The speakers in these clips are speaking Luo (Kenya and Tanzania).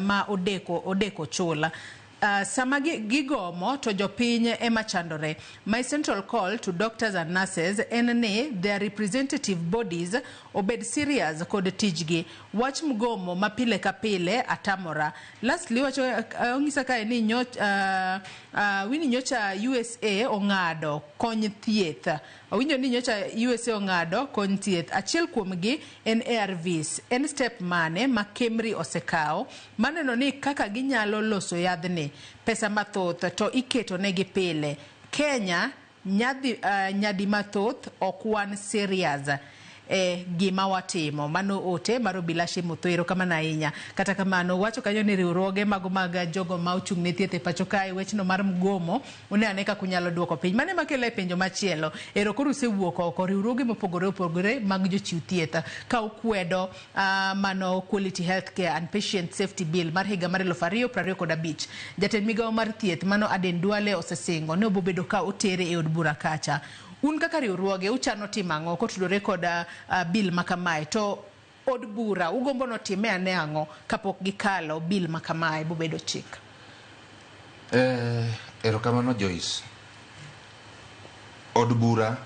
ma odeko odeko chula. Sama gigomo to jopiny ema chandore. My central call to doctors and nurses en ni their representative bodies obed serious kod tijgi. Wach mgomo ma pile ka pile atamora. Lastly, wacho ong'isa kae ni Winnie nyocha USA ong'ado kony thieth. Awinjo ni nyocha USA ong'ado kony thieth. Achiel kuomgi en ARVs. En step mane ma KEMRI osekawo maneno ni kaka ginyalo loso yadhni pesa mathoth to iketo negi pile. Kenya nyadhi, nyadi mathoth ok wan serious e gima watimo. Mano ote mar Obilashe Mutho, erokamano ahinya. Kata kamano, wacho kanyo ni riwruoge mago mag jogo ma ochung' ne thieth e pacho kae, wechno mar mgomo, une ane kaka unyalo duoko piny. Mano ema kelo e penjo machielo. Ero koro usewuok oko riwruoge mopogore opogore mag jochiw thieth ka ukwedo mano Quality Healthcare and Patient Safety Bill mar higa mar 2025. Jatend migawo mar thieth mano Aden Duale osesingo ni obobedo ka otere e od bura kacha. Un kaka riwruoge uchano timo ang'o kotudore kod bill ma kamae? To od bura ugombo notime ane ang'o kapok gikalo bill ma kamae bobedo chik? Erokamano Joyce. Od bura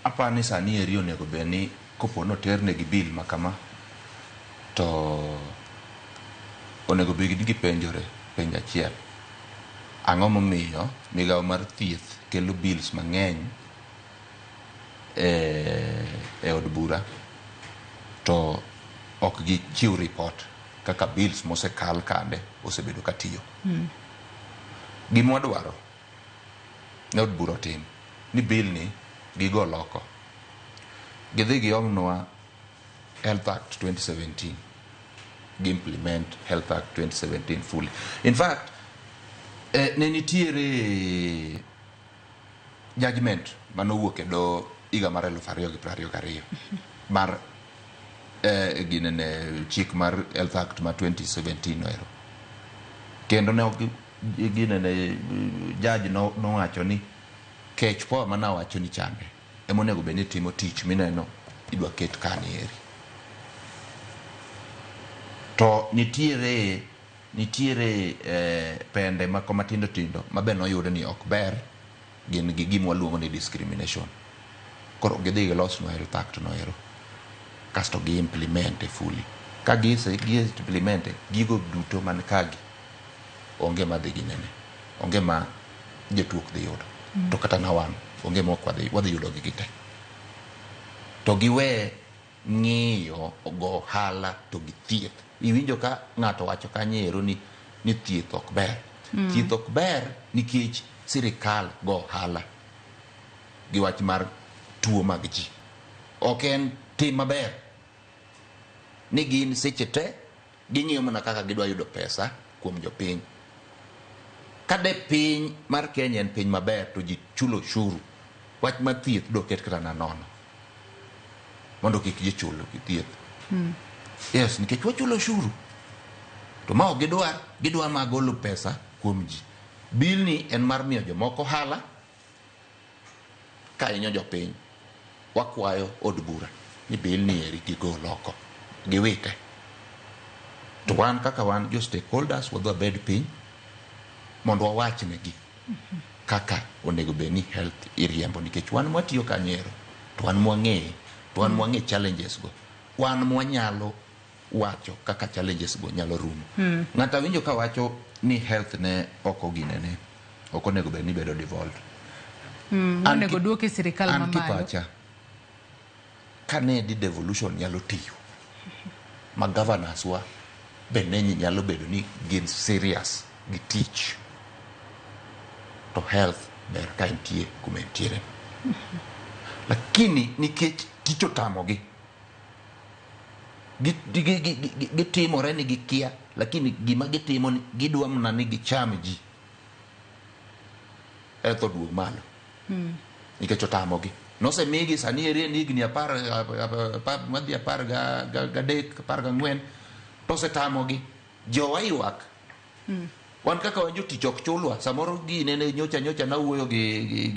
apani sani eri onego bed ni kopo noternegi bill ma kama to onego bed ni gipenjore penjo achiel. Ang'o momiyo migawo mar thieth kelo bills mang'eny e od bura to ok gichiw report kaka bills mosekal kande osebedo katiyo. Gima wadwaro ne od bura otim ni bill ni gigo loko. Gidhi giomnwa Health Act 2017 gi implement Health Act 2017 fully. In fact, ne nitiere judgment manowuok e doho higa mar 2022 mar ginene chik mar Health Act ma 2017 no ero. Kendo ne ok ginene judge nowacho ni kech power manawacho ni chande emonego bed ni timo tich mineno idwa ket kani eri. To nitiere pende moko matindo tindo ma be noyud ni ok ber gin gi gima waluongo ni discrimination. Koro gidhi gilosnwa Health Act no ero kasto gi implement fully. Ka gise gi implement gigo duto man kagi onge madhi ginene onge ma jotuo ok dhi yudo to kata na wan onge ma ok wadhi yudo gi gite to giwe ng'iyo go ohala to gi thieth iwinjo ka ng'ato wacho kanyo ero ni thieth ok ber. Thieth ok ber nikech sirikal go ohala gi wach mar tuo mag ji. Ok en tim maber ni gin seche te ging'iyo mana kaka gidwa yudo pesa kuom jopiny. Ka de piny mar Kenya en piny maber to ji chulo ushuru, wach mar thieth doket kata na nono mondo kik ji chul thieth. Yes, nikech wachulo ushuru. To ma ok gidwar, gidwa ma golo pesa kuom ji. Bill ni en mar miyo jomoko ohala ka hinyo jopiny. Wakwayo od bura ni bill ni eri gigol oko, giwite. To wan kaka wan jo stakeholders wadhi wabed piny mondo wawach negi kaka onego bed ni health iriembo nikech wan mwatiyo kanyo ero to wan mwang'eye to wan mwang'e challenges go wan mwanyalo wacho kaka challenges go nyalo rumo. Ng'ato awinjo ka wacho ni health ne ok oginene ok onego bed ni bedo devolved. Onego duoke sirikal An mamalo. Kipacha kane di devolution nyalo tiyo ma governors wa be ne nyalo bedo ni gin serious gi tich to health ber ka entie kuma entiere lakini nikech tich otamogi gitimore ni gikia lakini gima gitimo ni gidwa mana ni gicham ji health oduog malo nikech otamogi nosemigi sani eri en higni 10 madhi 13 14 to osetamogi jowa ywak wan kaka wan jotich ok chulwa samoro ginene nyocha nyocha nawuoyo gi